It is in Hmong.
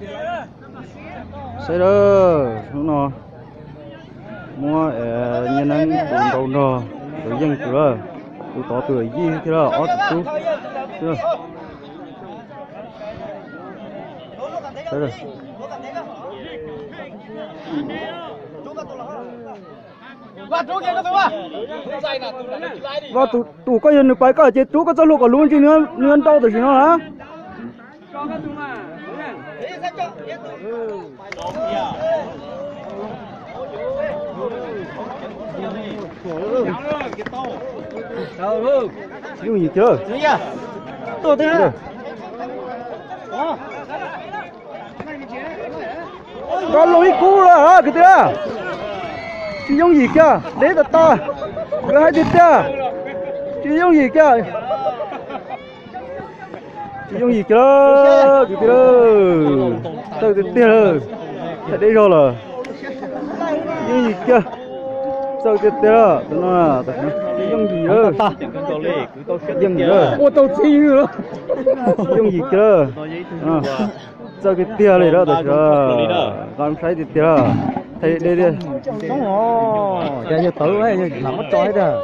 Saib lawm, hnub no muab nyiaj neeb tus nrau nrog tus yeej tus lawm, tus tod tus yij thiab ob tus tub. Vaj, tus koj yog nws pais koj ces rub koj txoj hlua kom luv ntsis, nws yuav nrau tam sim no na. Tsis yooj yim kiag. Nrov loo ib kub lawm kwv tij. Tsis yooj yim kiag, deb tas tas. Nkawd hais tiag tiag, tsis yooj yim kiag. Tsis yooj yim kiag lawm kwv tij. Txawj tiag tiag lawm. Thaij deb zog lawm. Tsis yooj yim kiag. Txawj tiag tiag lawm, tus no tsis yooj yim lawm. Yeej lawm. Ua tau txiv lawm. Tsis yooj yim kiag lawm. Txawj tiag tiag li lawm, tam sim no saib tiag tiag. Thaij deb tiag. Yog tawv, yog lam muab tso thiab tiag.